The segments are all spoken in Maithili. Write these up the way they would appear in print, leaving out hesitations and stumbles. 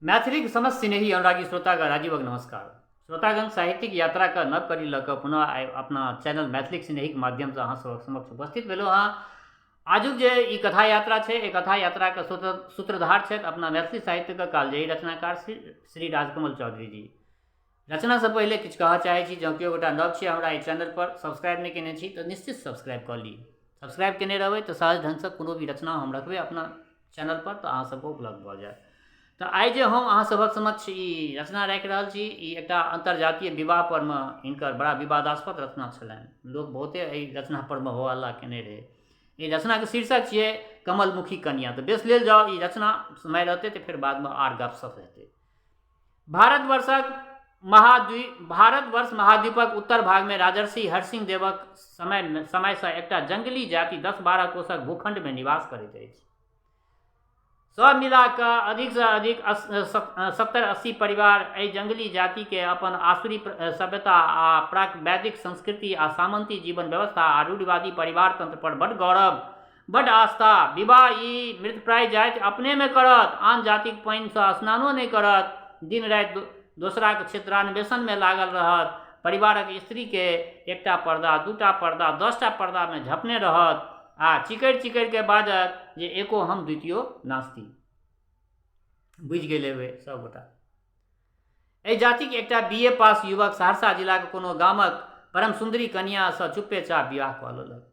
मैथिलीक समस्त स्नेही अनुरागी श्रोतागण राजीवक नमस्कार। श्रोतागण, साहित्यिक यात्राक नव कड़ी लऽ कऽ पुनः आइ अपना चैनल मैथिलीक स्नेहीक माध्यमसँ अहाँ सभक समक्ष उपस्थित भेलहुँ हँ। आजुक जे ई कथा यात्रा छै, एहि कथा यात्राक सूत्रधार छथि अपना मैथिली साहित्यक कालजयी रचनाकार श्री राजकमल चौधरी जी। रचनासँ पहिले किछु कहऽ चाहै छी, जँ केओ गोटा नव छी हमरा एहि चैनलपर सब्सक्राइब नहि केने छी तऽ निश्चित सब्सक्राइब कऽ ली। सब्सक्राइब केने रहबै तऽ सहज ढङ्गसँ कोनो भी रचना हम रखबै अपना चैनलपर तऽ अहाँ सबके उपलब्ध भऽ जायत। तऽ आइ जे हम अहाँ सभक समक्ष ई रचना राखि रहल छी, ई एकटा अन्तर्जातीय विवाह परमे हिनकर बड़ा विवादास्पद रचना छलनि। लोक बहुते एहि रचना परमे हो हल्ला केने रहै। एहि रचनाके शीर्षक छियै कमलमुखी कनिया। तऽ बेस लेल जाउ ई रचना, समय रहतै तऽ फेर बादमे आर गपशप हेतै। भारतवर्ष महाद्वीपक उत्तर भागमे राजर्षि हरसिंह देवक समयसँ एकटा जंगली जाति 10-12 कोसक भूखंडमे निवास करैत अछि। सब मिला कऽ अधिकसँ अधिक 70-80 परिवार एहि जंगली जातिके अपन आसुरी सभ्यता आ प्राक वैदिक संस्कृति आ सामंती जीवन व्यवस्था आ रूढ़िवादी परिवार तंत्र पर बड्ड गौरव, बड्ड आस्था। विवाह ई मृतप्राय जाति अपनेमे करत, आन जातिक पानिसँ स्नानो नहि करत, दिन राति दोसराक क्षेत्रान्वेषणमे लागल रहत, परिवारक स्त्रीके एकटा पर्दा, दूटा पर्दा, 10टा पर्दामे झपने रहत आ चिकरि चिकरि के बाजत जे एको हम द्वितीयो नास्ति। बुझि गेल हेबै सभगोटा। एहि जातिक एकटा बी ए पास युवक सहरसा जिलाक कोनो गामक परम सुन्दरी कनियाँसँ चुप्पेचाप विवाह कऽ लेलक।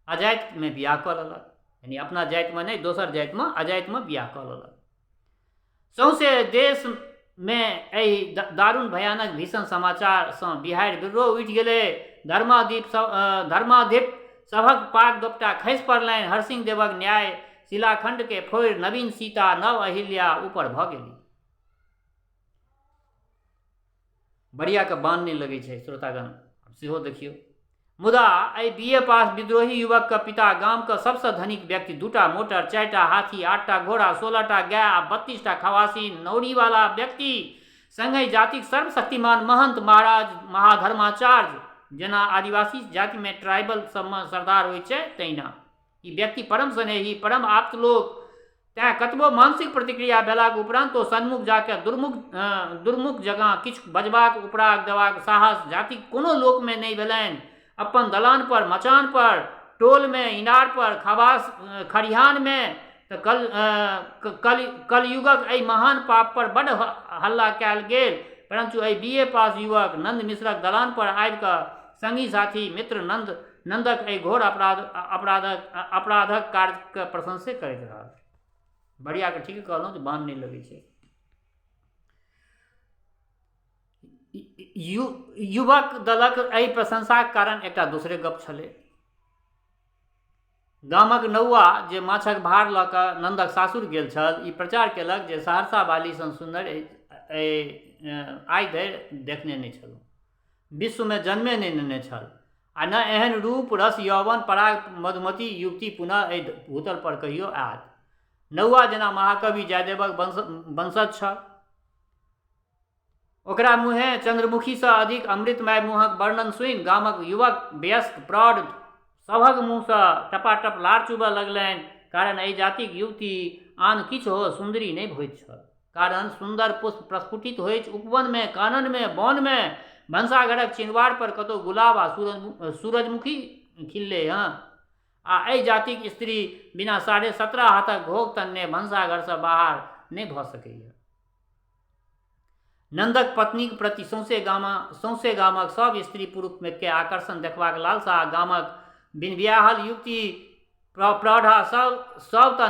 अजातिमे बियाह कऽ लेलक, यानी अपना जातिमे नहि, दोसर जातिमे, अजातिमे बियाह कऽ लेलक। सौंसे देशमे एहि दारुण भयानक भीषण समाचारसँ बिहाड़ि बिर्रो उठि गेलै। धर्माधिप सभक पाग दोपटा खसि पड़लनि। हरसिंह देवक न्याय शिलाखण्डके फोड़ि नवीन सीता, नव अहिल्या ऊपर भऽ गेली। बरियाके बान नहि लगै छै श्रोतागण, सेहो देखियौ। मुदा एहि बी ए पास विद्रोही युवकके पिता गामके सबसँ धनिक व्यक्ति, 2टा मोटर, 4टा हाथी, 8टा घोड़ा, 16टा गाय आ 32टा खवासी नौरीवाला व्यक्ति, संगहि जातिक सर्वशक्तिमान महंत महाराज महाधर्माचार्य, जेना आदिवासी जातिमे ट्राइबल सबमे सरदार होइ छै तहिना ई व्यक्ति परम स्नेही, परम आप्त लोक। तैँ कतबो मानसिक प्रतिक्रिया भेलाक उपरान्तो सन्मुख जाके दुर्मुख जकाँ किछु बजबाक उपराग देबाक साहस जातिक कोनो लोकमे नहि भेलनि। अपन दलान पर, मचान पर, टोलमे, इनार पर, खबास खरिहानमे तऽ कलयुगक एहि महान पाप पर बड्ड हल्ला कयल गेल। परन्तु एहि बी ए पास युवक नन्द मिश्रक दलान पर आबि कऽ संगी साथी मित्र नन्दक एहि घोर अपराधक कार्यके प्रशंसे करैत रहल। बढ़ियाके ठीक कहलहुँ जे बान नहि लगै छै। युवक दलक एहि प्रशंसाक कारण एकटा दोसरे गप छलै। गामक नौआ जे माछक भार लऽ कऽ नन्दक सासुर गेल छल, ई प्रचार केलक जे सहरसा वाली सन सुन्दर आइ धरि देखने नहि छलहुँ, विश्वमे जन्मे नहि नेने छल आ ने एहन रूप रस यौवन पराग मधुमती युवती पुनः एहि भूतल पर कहियो आयत। नौआ जेना महाकवि जयदेवक वंशज छल, ओकरा मुँहे चंद्रमुखीसँ अधिक अमृतमय मुँहक वर्णन सुनि गामक युवक वयस्क प्रौढ़ सभक मुँहसँ टपाटप लार चुबऽ लगलनि। कारण एहि जातिक युवती आन किछु हो सुन्दरी नहि होइत छल। कारण सुन्दर पुष्प प्रस्फुटित होइछ उपवनमे, काननमे, वनमे, भनसाघरक चिनवार पर कतौ गुलाब आ सूरजमुखी खिललै हँ आ एहि जातिक स्त्री बिना 17.5 हाथक घोघ तनने भनसाघरसँ बाहर नहि भऽ सकैए। नन्दक पत्नीक प्रति सौंसे गामक सब स्त्री पुरुषके आकर्षण देखबाक लालसा, गामक बिनबियाहल युवती प्रौढ़ा सब तऽ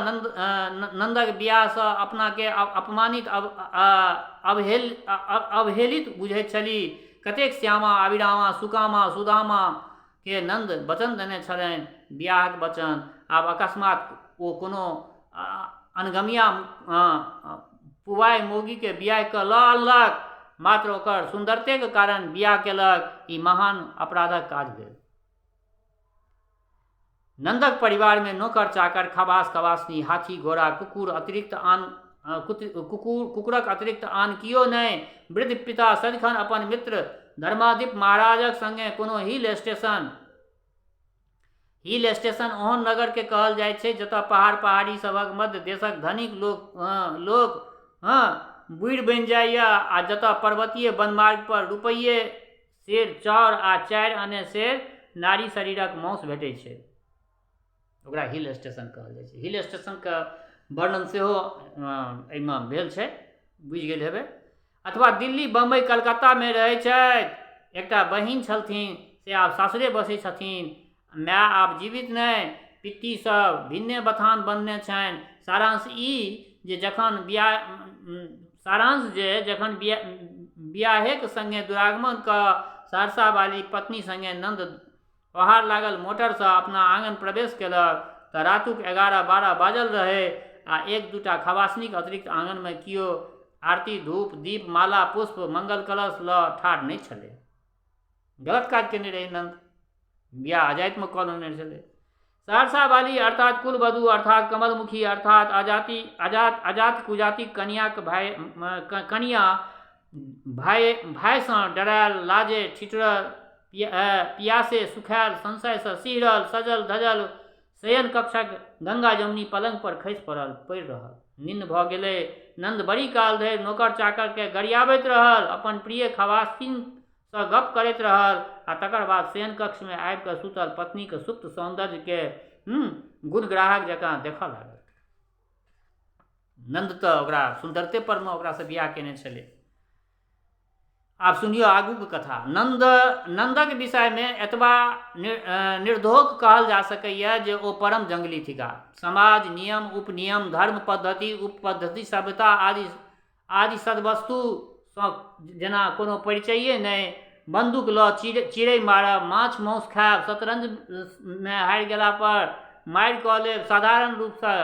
नन्दक बियाहसँ अपनाके अपमानित अवहेलित बुझैत छली। कतेक श्यामा, अभिरामा, सुकामा, सुदामा के नन्द वचन देने छलनि, बियाहक वचन। आब अकस्मात ओ कोनो अनगमिया पुवाय मौगीके बियाह कऽ लऽ अनलक, मात्र ओकर सुन्दरतेके कारण बियाह केलक। ई महान अपराधक काज भेल। नन्दक परिवारमे नोकर चाकर, खबास खबासनी, हाथी घोड़ा, कुकुर अतिरिक्त आन कुकुरक अतिरिक्त आन कियो नहि। वृद्ध पिता सदिखन अपन मित्र धर्माधिप महाराजक संगे कोनो हिल स्टेशन ओहन नगरके कहल जाइत छै जतय पहाड़ पहाड़ी सभक मध्य देशक धनिक लोक हँ बूढ़ि बनि जाइए आ जतऽ पर्वतीय वनमार्गपर रुपैए सेर चाउर आ 4 आने सेर नारी शरीरक माउस भेटै छै, ओकरा हिल स्टेशन कहल जाइ छै। हिल स्टेशनके वर्णन सेहो एहिमे भेल छै, बुझि गेल हेबै। अथवा दिल्ली, बम्बई, कलकत्तामे रहै छथि, एकटा बहिन छलथिन से आब सासुरे बसै छथिन, माय आब जीवित नहि, पित्ती सब भिन्ने बथान बन्हने छनि। सारांश ई जे जखन बियाह सारांश जे जखन बियाहेक सङ्गे दुरागमन कऽ सहरसा वाली पत्नी सङ्गे नन्द ओहार लागल मोटरसँ अपना आङन प्रवेश केलक तऽ रातुक 11-12 बाजल रहै आ 1-2टा खवासनीक अतिरिक्त आङनमे केओ आरती, धूप, दीप, माला, पुष्प, मंगल कलश लऽ ठाढ़ नहि छलै। गलत काज केने रहै नन्द, बियाह अजातिमे कऽ लेने छलै। सहरसा वाली अर्थात कुलवधू अर्थात कमलमुखी अर्थात अजाति अजात अजात कुजातिक कनियाक भाय कनिया भाय भायसँ डरायल, लाजे ठिठुरल, पियासे सुखायल, संशयसँ सिहरल, सजल धजल शयन कक्षक गंगा जमुनी पलंग पर खसि पड़ल पड़ि रहल। निन्न भऽ गेलै। नन्द बड़ी काल धरि नोकर चाकरके गरियाबैत रहल, अपन प्रिय खवासिनसँ गप करैत रहल आ तकर बाद शयन कक्षमे आबि कऽ सुतल पत्नीक सुप्त सौन्दर्यके गुणग्राहक जकाँ देखऽ लागल। नन्द तऽ ओकरा सुन्दरते परमे ओकरासँ बियाह केने छलै। आब सुनियौ आगूके कथा। नन्दक विषयमे एतबा निर्धोख कहल जा सकैए जे ओ परम जंगली थिकाह। समाज, नियम, उपनियम, धर्म पद्धति, उपपद्धति, सभ्यता आदि आदि सद्वस्तुसँ जेना कोनो परिचये नहि। बन्दूक लऽ चिड़ै मारब, माछ माउस खायब, शतरंजमे हारि गेला पर मारि कऽ लेब, साधारण रूपसँ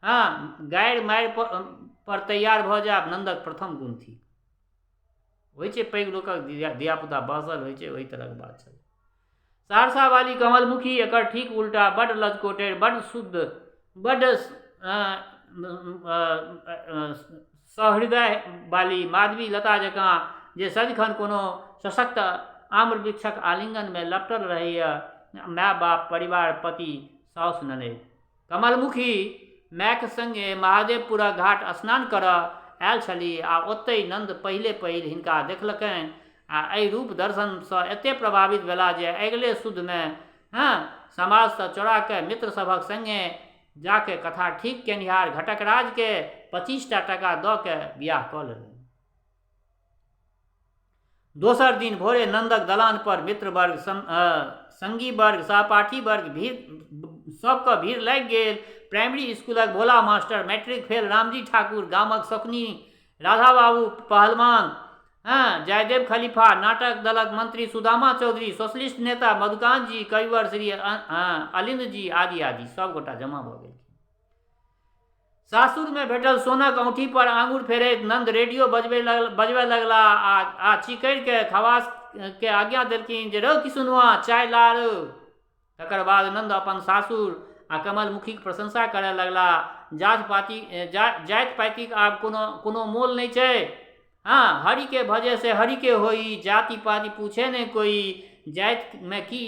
हँ गारि मारि पर तैयार भऽ जायब नन्दक प्रथम गुण थिक। होइ छै पैघ लोकक धियापुता बहसल होइ छै, ओहि तरहक बात छलै। सहरसा वाली कमलमुखी एकर ठीक उल्टा, बड्ड लजकोटर, बड्ड शुद्ध, बड्ड सहृदय वाली माधवी लता जकाँ जे सदिखन कोनो सशक्त आम्र वृक्षक आलिंगनमे लपटल रहैए, माय बाप, परिवार, पति, साउस, ननैद। कमलमुखी मायक सङ्गे महादेवपुरक घाट स्नान करऽ आयल छलीह आ ओतहि नन्द पहिले पहिल हिनका देखलकनि आ एहि रूप दर्शनसँ एतेक प्रभावित भेलाह जे अगिले शुद्धमे हँ समाजसँ चोरा कऽ मित्र सभक सङ्गे जाके कथा ठीक केनिहार घटकराजके 25टा टाका दऽ के बियाह कऽ लेलनि। दोसर दिन भोरे नन्दक दलान पर मित्रवर्ग, संगी वर्ग, सहपाठी वर्ग भीड़ सबके भीड़ लागि गेल। प्राइमरी स्कूलक Bhola master, matric fail Ramji Thakur, गामक शकुनी राधा बाबू पहलवान, हँ जयदेव खलीफा, नाटक दलक मंत्री सुदामा चौधरी, सोशलिस्ट नेता मधुकांत जी, कविवर श्री अलिंद जी आदि आदि सब गोटा जमा भऽ गेल। सासुरमे भेटल सोनक औँठी पर आङुर फेरैत नन्द रेडियो बजबय लगला आ चिकरि खवासके आज्ञा देलखिन जे रौ किसुनवा चाय ला रौ। तकर बाद नन्द अपन सासुर आ कमलमुखीक प्रशंसा करय लगला। जाति पातिक आब कोनो कोनो मोल नहि छै। हँ हरि के भजे से हरि के होई, जाति पाति पूछे नहि कोई। जातिमे की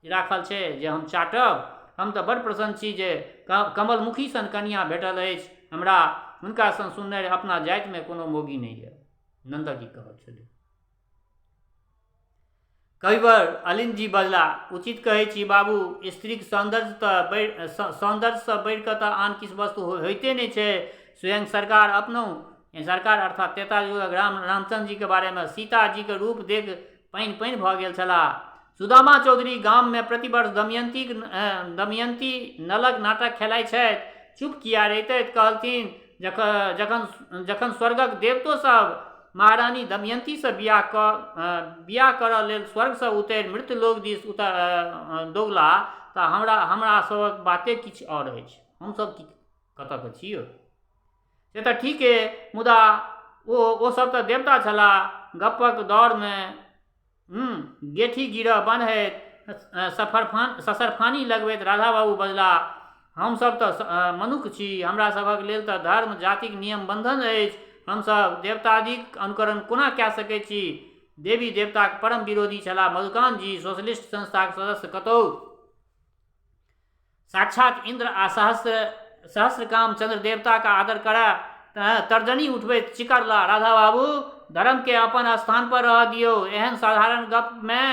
राखल छै जे हम चाटब। हम तऽ बड़ प्रसन्न छी जे कमलमुखी सन कनिया भेटल अछि हमरा। हुनका सन सुन्नरि अपना जातिमे कोनो मौगी नहि यऽ। नन्दक ई कहब छलै। कविवर अलिंद जी बजला, उचित कहै छी बाबू, स्त्रीक सौन्दर्य तऽ सौन्दर्यसँ बढ़ि कऽ तऽ आन किछु वस्तु होइते नहि छै। स्वयं सरकार अपनहु सरकार अर्थात त्रेता युगक रामचंद्र जीके बारेमे सीता जीके रूप देख पानि पानि भऽ गेल छलाह। सुदामा चौधरी गाममे प्रतिवर्ष दमयंती नलक नाटक खेलाइ छथि। चुप किया रहितथि, कहलथिन जखन जखन स्वर्गक देवतो सब महारानी दमयंतीसँ बियाह करऽ लेल स्वर्गसँ उतरि मृत्यु लोक दिस दौगला तऽ हमरा हमरा सभक बाते किछु आओर अछि। हमसभ की कतऽके छी यौ? से तऽ ठीके, मुदा ओ सब तऽ देवता छलाह। गप्पक दौरमे गेठी गिरह बन्हैत ससरफानी लगबैत राधा बाबू बजलाह, हमसभ तऽ मनुक्ख छी, हमरा सभक लेल तऽ धर्म जातिक नियम बन्धन अछि। हमसभ देवतादिक अनुकरण कोना कए सकैत छी? देवी देवताक परम विरोधी छलाह मधुकांत जी, सोशलिस्ट संस्थाक सदस्य। कतहु साक्षात इंद्र आ सहस्त्रकाम चंद्र देवताक आदर करय तर्जनी उठबैत चिकरला, राधा बाबू, धर्मके अपन स्थान पर रहऽ दियौ। एहन साधारण गपमे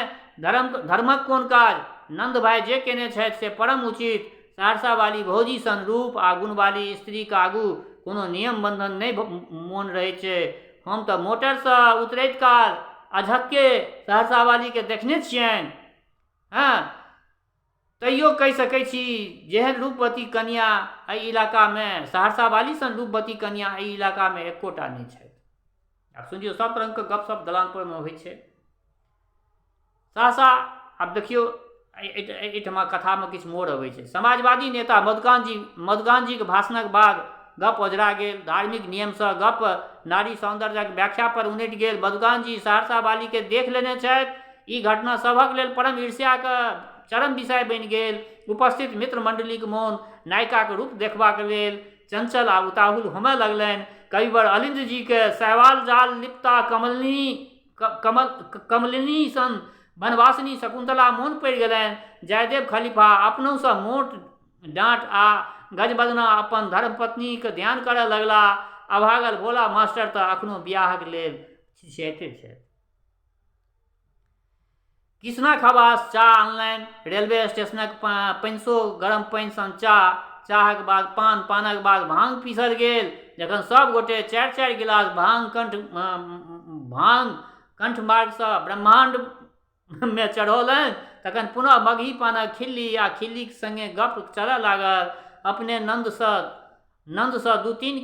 धर्मक कोन काज? नन्द भाइ जे केने छथि से परम उचित। सहरसा वाली भौजी सन रूप आ गुणवाली स्त्रीक आगू कोनो नियम बन्धन नहि मोन रहै छै। हम तऽ मोटरसँ उतरैत काल अझक्के सहरसा वालीके देखने छियनि। हँ, तैयो कहि सकै छी जेहन रूपवती कनिया एहि इलाकामे, सहरसा वाली सन रूपवती कनिया एहि इलाकामे एकोटा नहि छथि। आब सुनियौ, सब रङ्गके गपशप दलानपरमे होइ छै। सहसा आब देखियौ, एहिठमा कथामे किछु मोड़ अबै छै। समाजवादी नेता मधुकान्तजीके भाषणक बाद गप ओझरा गेल। धार्मिक नियमसँ गप नारी सौन्दर्यक व्याख्या पर उनटि गेल। मधुकान्तजी सहरसा वालीके देख लेने छथि। ई घटना सभक लेल परम ईर्ष्याक चरम विषय बनि गेल। उपस्थित मित्र मण्डलीक मोन नायिकाक रूप देखबाक लेल चंचल आ उताहुल होमय लगलनि। कविवर अलिंद जीके शैवाल जाल लिप्ता कमलिनी सन वनवासिनी शकुन्तला मोन पड़ि गेलनि। जयदेव खलीफा अपनहुसँ मोट डाँट आ गजबदना अपन धर्मपत्नीक ध्यान करय लगलाह। अभागल भोला मास्टर तऽ अखनो बियाहक लेल छिछियाइते छथि। कृष्णा खवास चाह अनलनि। रेलवे स्टेशनक पैनसो गरम पानि सन चाह, चाहक बाद पान, पानक बाद भांग पीसल गेल। जखन सब गोटे चारि चारि गिलास भांग कंठ मार्गसँ ब्रह्माण्ड मे चढ़ौलनि तखन पुनः मगही पानक खिल्ली आ खिल्लीक संगे गप चलय लागल। अपने नन्दसँ 2-3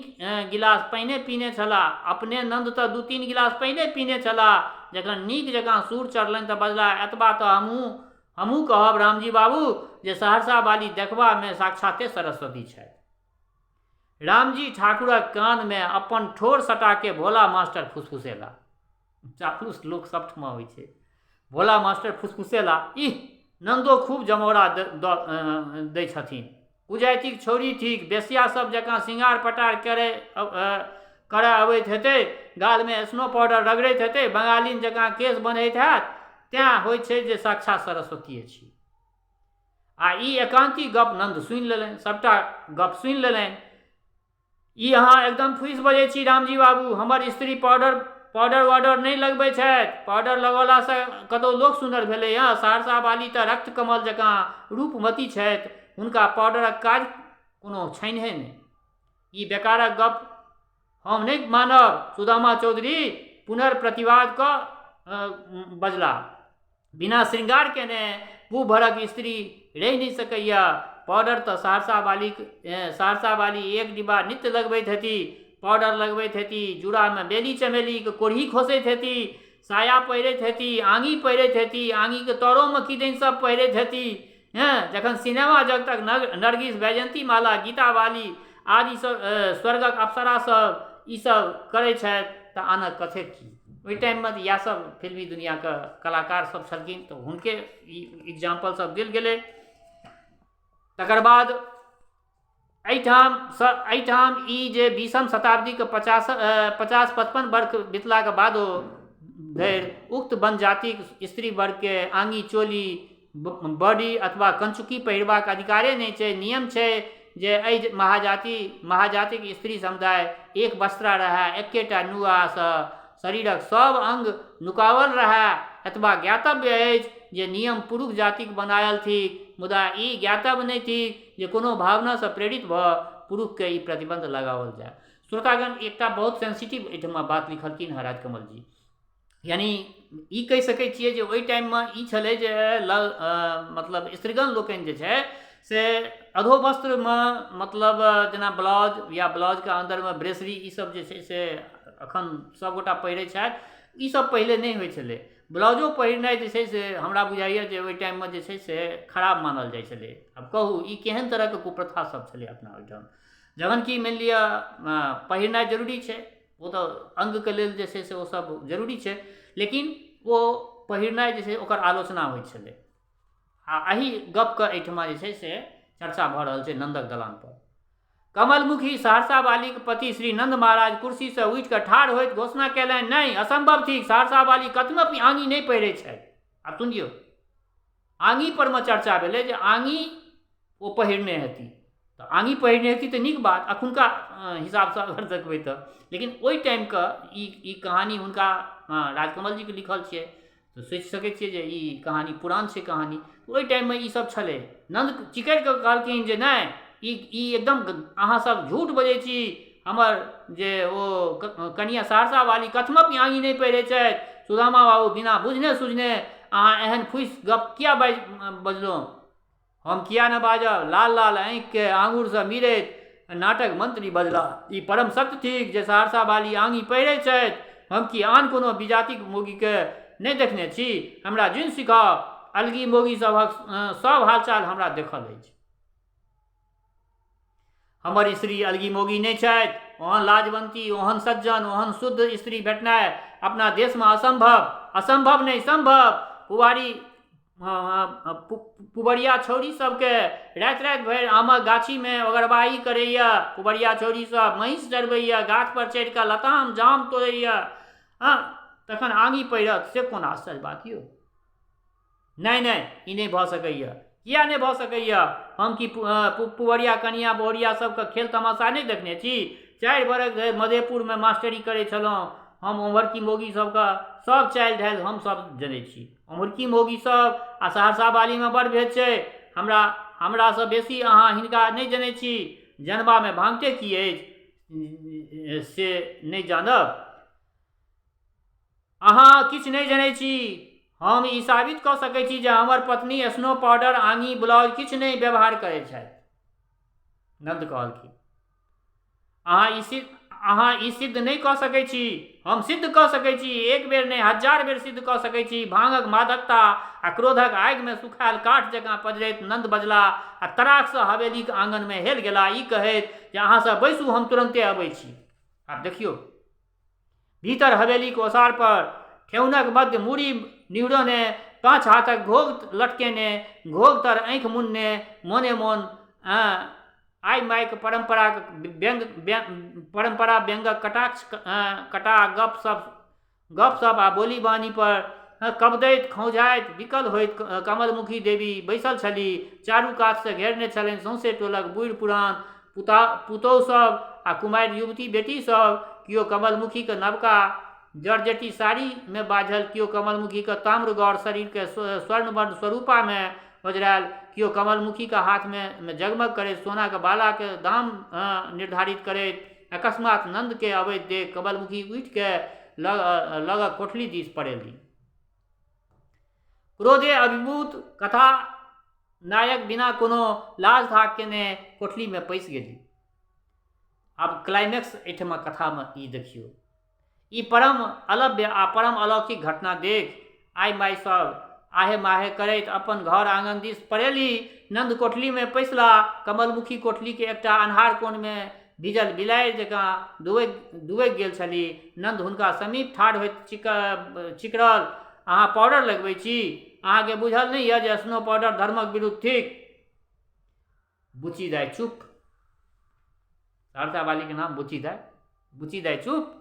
गिलास पानि पीने छलाह। अपने नन्द तऽ 2-3 गिलास पानि पीने छलाह। जखन नीक जकाँ सूर चढ़लनि तऽ बजलाह, एतबा तऽ हमहूँ कहब रामजी बाबू जे सहरसा वाली देखबामे साक्षाते सरस्वती छथि। रामजी ठाकुरक कानमे अपन ठोर सटाके भोला मास्टर फुसफुसेला। चापलूस लोक सबठमा होइ छै। भोला मास्टर फुसफुसेला, इह, नन्दो खूब जमौरा दै छथिन। कुजाइतिक छौड़ी ठीक, बेसिया सब जकाँ सिंगार पटार करय अबैत हेतै, गालमे स्नो पाउडर रगड़ैत हेतै, बंगालिन जकाँ केश बन्हैत हैत, तेँ होइ छै जे साक्षात सरस्वतीये छी। आ ई एकान्ती गप नन्द सुनि लेलनि, सबटा गप सुनि लेलनि। ई अहाँ एकदम फूसि बजै छी रामजी बाबू, हमर स्त्री पाउडर वाउडर नहि लगबै छथि। पाउडर लगौलासँ कतहु लोक सुन्दर भेलै हँ? सहरसा वाली तऽ रक्तकमल जकाँ रूपमती छथि, हुनका पाउडरक काज कोनो छैन्हे नहि। ई बेकारक गप हम नहि मानब। सुदामा चौधरी पुनर्प्रतिवाद कऽ बजलाह, बिना श्रृंगार केने भरक स्त्री रहि नहि सकैए। पाउडर तऽ सहरसा वाली एक डिब्बा नित्य लगबैत हेती, पाउडर लगबैत हेती, जूड़ामे बेली चमेलीके कोढ़ी खोसैत हेती, साया पहिरैत हेती, आङी पहिरैत हेती, आङीके तरोमे किदन सब पहिरैत हेती। हँ, जखन सिनेमा जगतक नरगिस, वैजयंती माला, गीता वाली आदि सब स्वर्गक अप्सरा सब ई सब करै छथि तऽ आनक कथे की। ओहि टाइममे तऽ इएह सब फिल्मी दुनिआके कलाकार सब छलखिन तऽ हुनके ई एग्जाम्पल सब देल गेलै। तकर बाद एहिठाम ई जे 20म शताब्दीके 50-55 वर्ष बितलाके बादो धरि उक्त जनजातिक स्त्री वर्गके आङी, चोली, बड़ी अथवा कंचुकी पहिरबाक अधिकारे नहि छै। नियम छै जे एहि महाजातिक स्त्री समुदाय एक वस्त्रा रहए, एकेटा नुआसँ शरीरक सब अंग नुकावल रहए। एतबा ज्ञातव्य अछि जे नियम पुरुष जातिक बनायल थिक, मुदा ई ज्ञातव्य नहि थिक जे कोनो भावनासँ प्रेरित भऽ पुरुषके ई प्रतिबंध लगाओल जाय। श्रोतागण, एकटा बहुत सेंसिटिव एहिठमा बात लिखलखिन हँ राजकमल जी। यानी ई कहि सकै छियै जे ओहि टाइममे ई छलै जे मतलब स्त्रीगण लोकनि जे छै से अधोवस्त्रमे मतलब जेना ब्लाउज या ब्लाउजके अन्दरमे ब्रेसरी ई सब जे छै से एखन सबगोटा पहिरै छथि, ई सब पहिले नहि होइ छलै। ब्लाउजो पहिरनाइ जे छै से हमरा बुझाइए जे ओहि टाइममे जे छै से खराब मानल जाइ छलै। आब कहू ई केहन तरहके कुप्रथा सब छलै अपना ओहिठाम, जखन कि मानि लिअ पहिरनाइ जरूरी छै, ओ तऽ अङ्गके लेल जे छै से ओ सब जरूरी छै, लेकिन ओ पहिरनाइ जे छै ओकर आलोचना होइ छलै। आ एहि गपके एहिठमा जे छै से चर्चा भऽ रहल छै नन्दक दलानपर। कमलमुखी सहरसा वालीक पति श्री नन्द महाराज कुर्सीसँ उठि कऽ ठाढ़ होइत घोषणा कयलनि, नहि, असम्भव थिक, सहरसा वाली कथमपि आङी नहि पहिरै छथि। आब सुनियौ, आङी परमे चर्चा भेलै जे आङी ओ पहिरने हेती। तऽ आङी पहिरने हेती तऽ नीक बात, एखुनका हिसाबसँ अगर देखबै तऽ। लेकिन ओहि टाइमके ई ई कहानी हुनका राजकमल जीके लिखल छियै, तऽ सोचि सकै छियै जे ई कहानी पुरान छै कहानी। ओहि टाइममे ईसभ छलै। नन्द चिकरि कऽ कहलखिन जे नहि, ई ई एकदम अहाँसभ झूठ बजै छी। हमर जे ओ कनिया सहरसा वाली कथमपि आङी नहि पहिरै छथि। सुदामा बाबू, बिना बुझने सुझने अहाँ एहन फूसि गप किया बजलहुँ? हम किया ने बाजब? लाल लाल आँखिके आङुरसँ मिरैत नाटक मंत्री बजलाह, ई परम सत्य थिक जे सहरसा वाली आङी पहिरै छथि। हम की आन कोनो विजातिक मौगीके नहि देखने छी? हमरा जुनि सिखाउ। अलगी मौगी सभक सभ हालचाल हमरा देखल अछि। हमर स्त्री अलगी मौगी नहि छथि। ओहन लाजवंती, ओहन सज्जन, ओहन शुद्ध स्त्री भेटनाइ अपना देशमे असम्भव। असम्भव नहि, सम्भव। पुवारी पुबरिया छौड़ी सबके राति राति भरि आमक गाछीमे ओगरवाही करैए, पुबरिया छौड़ी सब महीँस चरबैए, गाछपर चढ़िकऽ लताम जाम तोड़ैए, हँ, तखन आङी पहिरत से कोन आश्चर्य बात यौ? नहि नहि, ई नहि भऽ सकैए। किया नहि भऽ सकैए? हम की पुबरिया कनिया बहुरिया सबके खेल तमाशा नहि देखने छी? 4 बरख धरि मधेपुरमे मास्टरी करै छलहुँ हम। ओम्हरकी मौगी सबके सब चालि ढालि हम सब जनै छी। ओम्हरकी मौगी सब आ सहरसा बालीमे बड़ भेद छै। हमरासँ बेसी अहाँ हिनका नहि जनै छी। जनबामे भाङठे की अछि से नहि जानब? अहाँ किछु नहि जनै छी। हम ई साबित कऽ सकै छी जे हमर पत्नी स्नो पाउडर, आङी, ब्लाउज किछु नहि व्यवहार करै छथि। नन्द कहलखिन, अहाँ ई सिद्ध नहि कऽ सकै छी। हम सिद्ध कऽ सकै छी। एक बेर नहि, हजार बेर सिद्ध कऽ सकै छी। भाङक मादकता आ क्रोधक आगिमे सुखायल काठ जकाँ पजरैत नन्द बजला आ तड़ाकसँ हवेलीक आङनमे हेल गेला, ई कहैत जे अहाँ सब बैसू, हम तुरन्ते अबै छी। आब देखियौ, भीतर हवेलीक ओसार पर ठेहुनक मध्य मूड़ी निहुरने, 5 हाथक घोघ लटकेने, घोघ तर आँखि मुनने, मोने मोन आइ माइक परम्पराक व्यंग, परम्परा व्यंगक कटाक्ष कटा गपशप आ बोली बानी पर कबदैत खौंझाइत विकल होइत कमलमुखी देवी बैसल छली। चारू कातसँ घेरने छलनि सौंसे टोलक बूढ़ि पुरान पुतोहु सब आ कुमारि युवती बेटी सब। केओ कमलमुखीके नवका जर्जटी साड़ीमे बाझल, केओ कमलमुखीके ताम्रगौर शरीरके स्वर्णवर्ण स्वरूपामे ओझरायल, केओ कमलमुखीके हाथमे जगमग करैत सोनाके बालाके दाम निर्धारित करैत। अकस्मात नन्दके अबैत देख कमलमुखी उठिके लगक कोठली दिस पड़ेली। क्रोधे अभिभूत कथा नायक बिना कोनो लाज धाक केने कोठलीमे पैसि गेली। आब क्लाइमेक्स एहिठमा कथामे ई देखियौ। ई परम अलभ्य आ परम अलौकिक घटना देख आइ माइ सब आहे माहे करैत अपन घर आङन दिस पड़ेली। नन्द कोठलीमे पैसला। कमलमुखी कोठलीके एकटा अन्हार कोणमे भीजल बिलाड़ि जकाँ डुबकि गेल छली। नन्द हुनका समीप ठाढ़ होइत चिकरल, अहाँ पाउडर लगबै छी? अहाँके बुझल नहि यऽ जे स्नो पाउडर धर्मक विरुद्ध थिक? बुच्ची दाइ चुप। सहरसा वालीके नाम बुच्ची दाइ। बुच्ची दाइ चुप।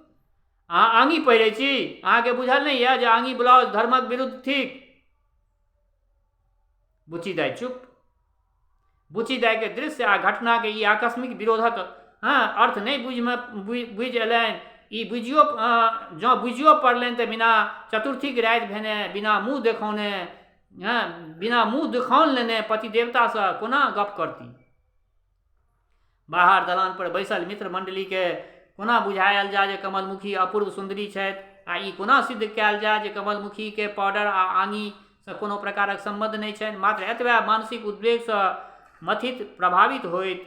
अहाँ आङी पहिरै छी? अहाँके बुझल नहि यऽ जे आङी ब्लाउज धर्मक विरुद्ध थिक? बुच्ची दाइ चुप। बुच्ची दाइके दृश्य आ घटनाके ई आकस्मिक विरोधक अर्थ नहि बुझि अयलनि। ई बुझियो जँ बुझियो पड़लनि तऽ बिना चतुर्थीक राति भेने, बिना मुँह देखौने, बिना मुँह देखाओन लेने पतिदेवतासँ कोना गप करती? बाहर दलान पर बैसल मित्र मंडलीके कोना बुझायल जाय जे कमलमुखी अपूर्व सुन्दरी छथि आ ई कोना सिद्ध कयल जाय जे कमलमुखीके पाउडर आ आङीसँ कोनो प्रकारक सम्बन्ध नहि छनि? मात्र एतबे मानसिक उद्वेगसँ मथित प्रभावित होइत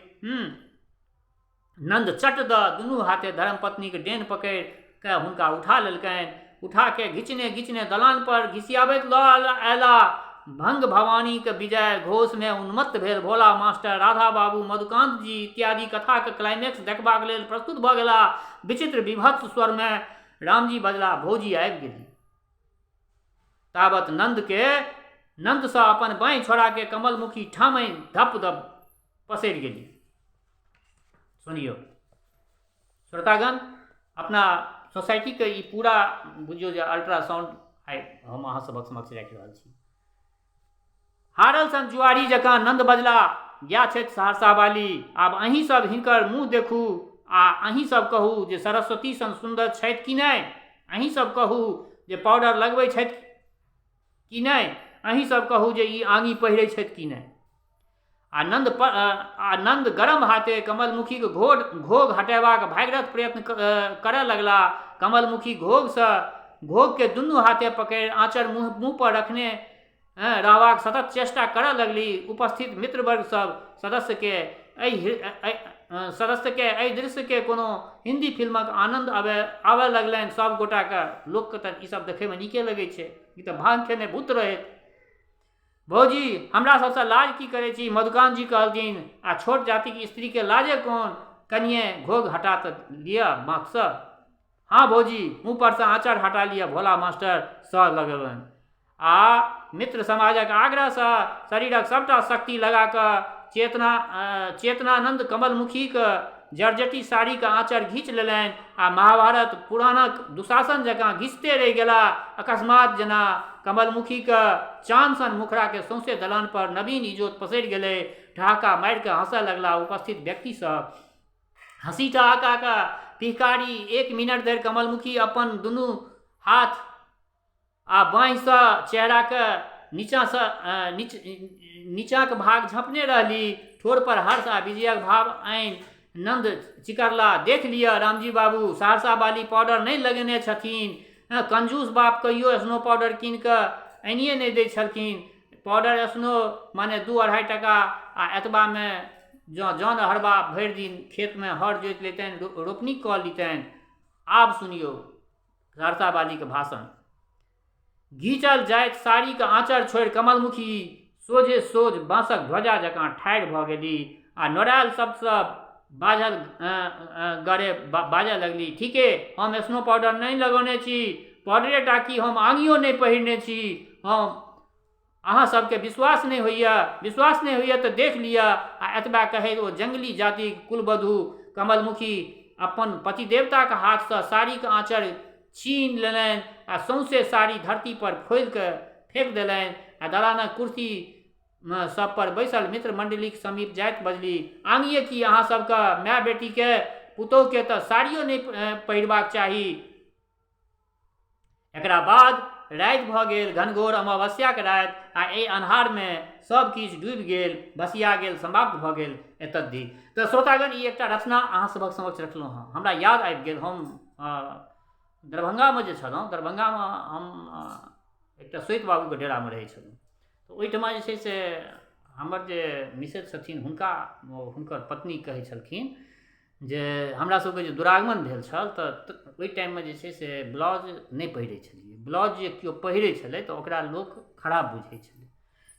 नन्द चट दऽ दुनू हाथे धर्मपत्नीक डेन पकड़ि कऽ हुनका उठा लेलकनि। उठा के घिचने घिचने दलान पर घिसियाबैत लऽ अयला। भंग भवानीक विजय घोषमे उन्मत्त भेल भोला मास्टर, राधा बाबू, मधुकान्त जी इत्यादि कथाक क्लाइमेक्स देखबाक लेल प्रस्तुत भऽ गेलाह। विचित्र विभत्स स्वरमे रामजी बजलाह, भौजी आबि गेली। तावत नन्दसँ अपन बाँहि छोड़ाके कमलमुखी ठामहि धप दप पसरि गेली। सुनियौ श्रोतागण, अपना सोसाइटीके ई पूरा बुझियौ जे अल्ट्रासाउंड आइ हम अहाँ सभक समक्ष राखि रहल छी। हारल सन जुआरी जकाँ नन्द बजला, इएह छथि सहरसा वाली। आब अहीँ सब हिनकर मुँह देखू आ अहीँ सब कहू जे सरस्वती सन सुन्दर छथि कि नहि। अहीँ सब कहू जे पाउडर लगबै छथि कि नहि। अहीँ सब कहू जे ई आङी पहिरै छथि कि नहि। आ नन्द आ नन्द गरम हाथे कमलमुखीक घोघ हटेबाक भागीरथ प्रयत्न करय लगला। कमलमुखी घोघसँ घोघके दुनू हाथे पकड़ि आँचर मुँह पर रखने रहबाक सतत चेष्टा करय लगली। उपस्थित मित्रवर्ग सब सदस्यके एहि दृश्यके कोनो हिन्दी फिल्मक आनन्द आबय लगलनि। सब गोटाके लोकके तऽ ई सब देखैमे नीके लगै छै, ई तऽ भाँग खेने भूत रहैत। भौजी हमरा सबसँ लाज की करै छी, मधुकान्त जी कहलथिन। आ छोट जातिक स्त्रीके लाजे कोन, कनिये घोघ हटा तऽ लिअ माथसँ। हँ भौजी, मुँह परसँ आँचर हटा लिअ, भोला मास्टर सह लगलनि। आ मित्र समाजक आग्रहसँ शरीरक सबटा शक्ति लगा कऽ चेतनानन्द कमलमुखीक जर्जटी साड़ीक आँचर घीच लेलनि आ महाभारत पुराणक दुशासन जकाँ घिचते रहि गेला। अकस्मात जेना कमलमुखीक चान सन मुखड़ाके सौंसे दलान पर नवीन इजोत पसरि गेलै। ठहाका मारि कऽ हँसय लगला उपस्थित व्यक्तिसभ। हँसी ठहाकाक पिहकारी 1 मिनट धरि कमलमुखी अपन दुनू हाथ आ बाँहिसँ चेहराके नीचाँक भाग झँपने रहली। ठोर पर हर्ष आ विजयक भाव आनि नन्द चिकरला, देख लिअ रामजी बाबू, सहरसा वाली पाउडर नहि लगेने छथिन। कंजूस बाप कहियो स्नो पाउडर कीन कऽ आनिए नहि दै छलखिन। पाउडर स्नो माने 2-2.5 टका, आ एतबामे जँ जन हरबा भरि दिन खेतमे हर जोति लेतनि, रोपनी कऽ लितनि। आब सुनियौ सहरसा वालीके भाषण। घीचल जाइत साड़ीके आँचर छोड़ि कमलमुखी सोझे सोझ बाँसक ध्वजा जकाँ ठाढ़ि भऽ गेली आ नोरायल शब्दसँ बाजल गरे बाजऽ लगली, ठीके हम स्नो पाउडर नहि लगौने छी, पाउडरे टा की हम आङियो नहि पहिरने छी। हम अहाँ सबके विश्वास नहि होइए, विश्वास नहि होइए तऽ देख लिअ। आ एतबा कहैत ओ जंगली जातिक कुलवधू कमलमुखी अपन पतिदेवताक हाथसँ साड़ीक आँचर छीन लेलनि आ सौंसे साड़ी धरती पर फोलि कऽ फेक देलनि आ दलानक कुर्सी सब पर बैसल मित्र मंडलीक समीप जाइत बजली, आङिए की अहाँ सबके माय बेटीके पुतोहुके तऽ साड़ियो नहि पहिरबाक चाही। एकरा बाद राति भऽ गेल, घनघोर अमावस्याक राति, आ एहि अन्हारमे सब किछु डूबि गेल, भसिया गेल, समाप्त भऽ गेल। एतद्धि तऽ श्रोतागण, ई एकटा रचना अहाँ सभक समक्ष रखलहुँ हँ। हमरा याद आबि गेल, हम दरभंगामे जे छलहुँ, दरभंगामे हम एकटा श्वेत बाबूके डेरामे रहै छलहुँ। तऽ ओहिठमा जे छै से हमर जे मिसेज छथिन हुनका हुनकर पत्नी कहै छलखिन जे हमरा सबके जे दुरागमन भेल छल तऽ ओहि टाइममे जे छै से ब्लाउज नहि पहिरै छलियै। ब्लाउज जे केओ पहिरै छलै तऽ ओकरा लोक खराब बुझै छलै।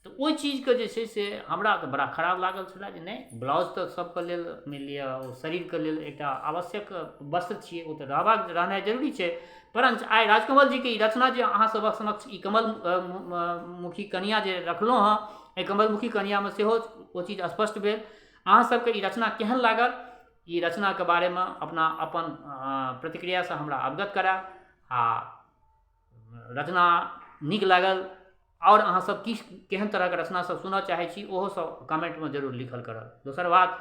तऽ ओहि चीजके जे छै से हमरा तऽ बड़ा खराब लागल छलै जे नहि, ब्लाउज तऽ सबके लेल मानि लिअ ओ शरीरके लेल एकटा आवश्यक वस्त्र छियै, ओ तऽ रहनाइ जरूरी छै। परञ्च आइ राजकमल जीके ई रचना जे अहाँ सबक समक्ष ई कमल मुखी कनिया जे रखलहुँ हँ, एहि कमलमुखी कनियामे सेहो ओ चीज स्पष्ट भेल। अहाँ सबके ई रचना केहन लागल, ई रचनाके बारेमे अपना अपन प्रतिक्रियासँ हमरा अवगत करायब। आ रचना नीक लागल आओर अहाँ सब की केहन तरहके रचना सब सुनऽ चाहै छी ओहो सब कमेन्टमे जरूर लिखल करब। दोसर बात,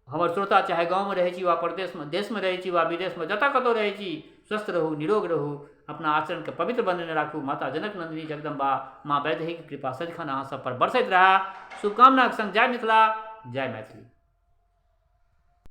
हमर श्रोता चाहे गाँवमे रहै छी वा परदेशमे, देशमे रहै छी वा विदेशमे, जतऽ कतहु रहै छी, स्वस्थ रहू, निरोग रहू, अपना आचरणके पवित्र बनेने राखू। माता जनक नन्दिनी जगदम्बा माँ वैदेहीके कृपा सदिखन अहाँ सब पर बरसैत रहए। शुभकामनाके संग जय मिथिला, जय मैथिली।